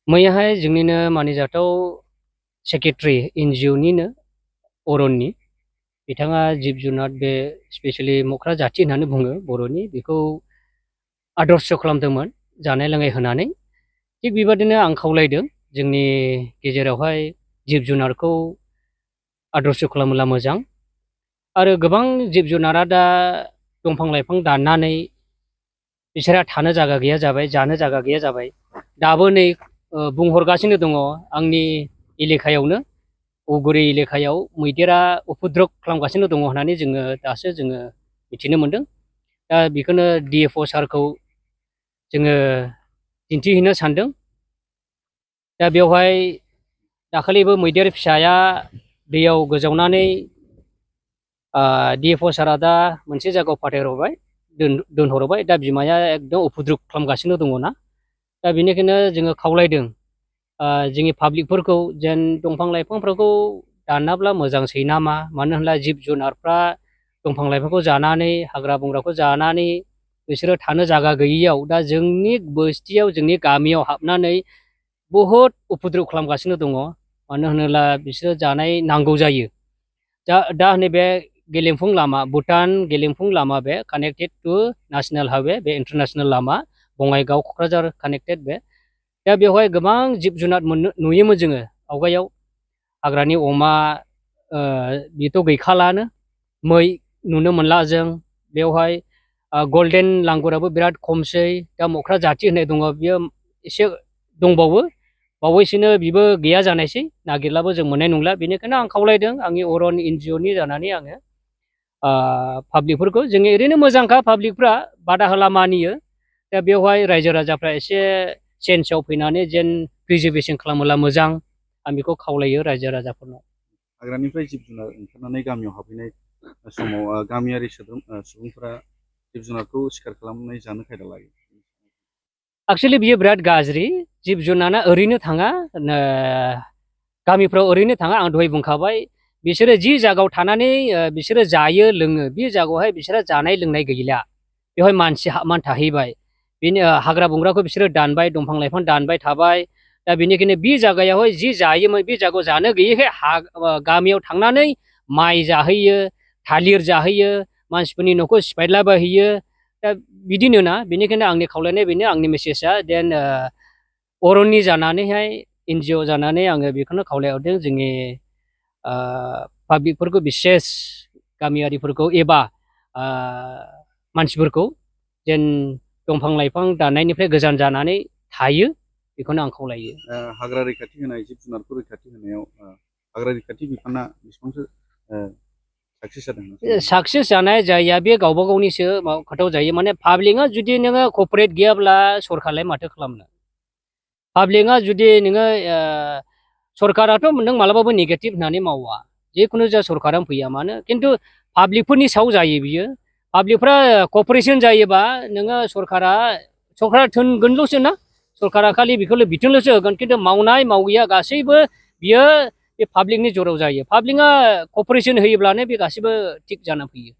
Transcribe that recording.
मैयाहाय जोंनिनो मानिजाथाव सेक्रेटारि एनजिअनिनो अरननि बिथाङा जिब जुनार बे स्पेशली मोख्रा जाथि होननानै बुङो बर'नि बेखौ आदर्श खालामदोंमोन जानाय लोंनाय होनानै थिग बेबादिनो आं खावलायदों जोंनि गेजेरावहाय जिब जुनारखौ आदर्श खालामोब्ला मोजां आरो गोबां जिब जुनारा दा दंफां लाइफां दाननानै बिसोरहा थानो जायगा गैया जाबाय जानो जायगा गैया जाबाय दाबो नै बुंहरगासिनो दङ आंनि एलेकायावनो उगुरि एलेकायाव मैदेरा उपद्रब खालामगासिनो दङ होननानै दासो जोङो मिथिनो मोनदों दा बेखौनो DFO सारखौ जोङो दिन्थिहैनो सानदों दा बेवहाय दाखालिबो मैदेर फिसाया दैयाव गोजावनानै DFO सारा दा मोनसे जायगायाव फाथायहरबाय दोनहरबाय दा बिमाया एकदम उपद्रब खालामगासिनो दङ ना दा बेनिखायनो जोङो खावलायदों जोंनि पाब्लिकफोरखौ जेन दंफां लाइफांफोरखौ दानाब्ला मोजांसै नामा मानो होनब्ला जिब जुनारफ्रा दंफां लाइफांखौ जानानै हाग्रा बंग्राखौ जानानै बिसोरो थानो जायगा गैयियाव दा जोंनि बस्तियाव जोंनि गामियाव हाबनानै बहुद उपद्रब खालामगासिनो दङ मानो होनोब्ला बिसोरो जानाय नांगौ जायो दा नैबे गेलेमफुं लामा भुटान गेलेमफुं लामा बे कानेक्टेड टु नेशनेल हाइवे बे इन्टारनेशनेल लामा बङाइगाव क'क्राझार कानेक्टेड बे दा बेवहाय गोबां जिब जुनार नुयोमोन जोङो आवगायाव हाग्रानि अमा बेथ' गैखालानो मै नुनो मोनला जों बेवहाय गल्डेन लांगुराबो बिराद खमसै दा मोख्रा जाथि होननाय दङ बियो एसे दंबावो बावैसोनो बिबो गैया जानायसै नागिरलाबो जों मोननाय नंला बेनिखायनो आं खावलायदों आंनि अरन एनजिअनि जानानै आङो पाब्लिकफोरखौ जोंनि ओरैनो मोजांखा पाब्लिकफ्रा बादा होला मानियो दा बेवहाय रायजो राजाफ्रा एसे चेन्जआव फैनानै जेन प्रिजार्भेसन खालामोब्ला मोजां आं बेखौ खावलायो रायजो राजाफोरनाव हाग्रानिफ्राय जिब जुनार ओंखारनानै गामियाव हाबफैनाय समाव गामियारि सुबुंफोरा जिब जुनारखौ सिखार खालामनानै जानो खायदा लायो एक्चुअली बियो बिराद गाज्रि जिब जुनारा ओरैनो थाङा गामिफ्राव ओरैनो थाङा आं दहाय बुंखाबाय बिसोरो जि जायगायाव थानानै बिसोरो जायो लोङो बे जायगायावहाय बिसोरो जानाय लोंनाय गैला बेवहाय मानसि हाबनानै थाहैबाय बेनि हाग्रा बंग्राखौ बिसोरो दानबाय दंफां लाइफां दानबाय थाबाय दा बेनिखायनो बे जायगायावहाय जि जायोमोन बे जायगायाव जानो गैयैखाय गामियाव थांनानै माइ जाहैयो थालिर जाहैयो मानसिफोरनि न'खौ सिफायलाबायहैयो दा बिदिनो ना बेनिखायनो आंनि खावलायनाय बेनो आंनि मेसेजआ देन अरननि जानानैहाय एनजिअ जानानै आङो बेखौनो खावलायहरदों जोंनि पाब्लिकफोरखौ बिसेस गामियारिफोरखौ एबा मानसिफोरखौ जेन दंफां लाइफां दाननायनिफ्राय गोजान जानानै थायो बेखौनो आं खावलायो हाग्रा रैखाथि होनाय जिब जुनारखौ रैखाथि होनायाव हाग्रा रैखाथि बिफाना बेसेबांसो साक्सेस जानाय जाया बे गावबा गावनिसो खोथायाव जायो माने पाब्लिकआ जुदि नोङो कपारेट गैयाब्ला सरखारलाय माथो खालामनो पाब्लिकआ जुदि नोङो सरकाराथ' नों मालाबाबो नेगेटिभ होननानै मावा जिखुनु जा सरकारानो फैया मानो खिन्थु पाब्लिकफोरनि सायाव जायो बियो पाब्लिकफ्रा कपारेसन जायोबा नोङो सरकारा थोनगोनल'सो ना सरकारा खालि बेखौल' बिथोनल'सो होगोन खिन्थु मावनाय मावैया गासैबो बियो बे पाब्लिकनि जराव जायो पाब्लिकआ कपारेसन होयोब्लानो बे गासैबो थिग जाना फैयो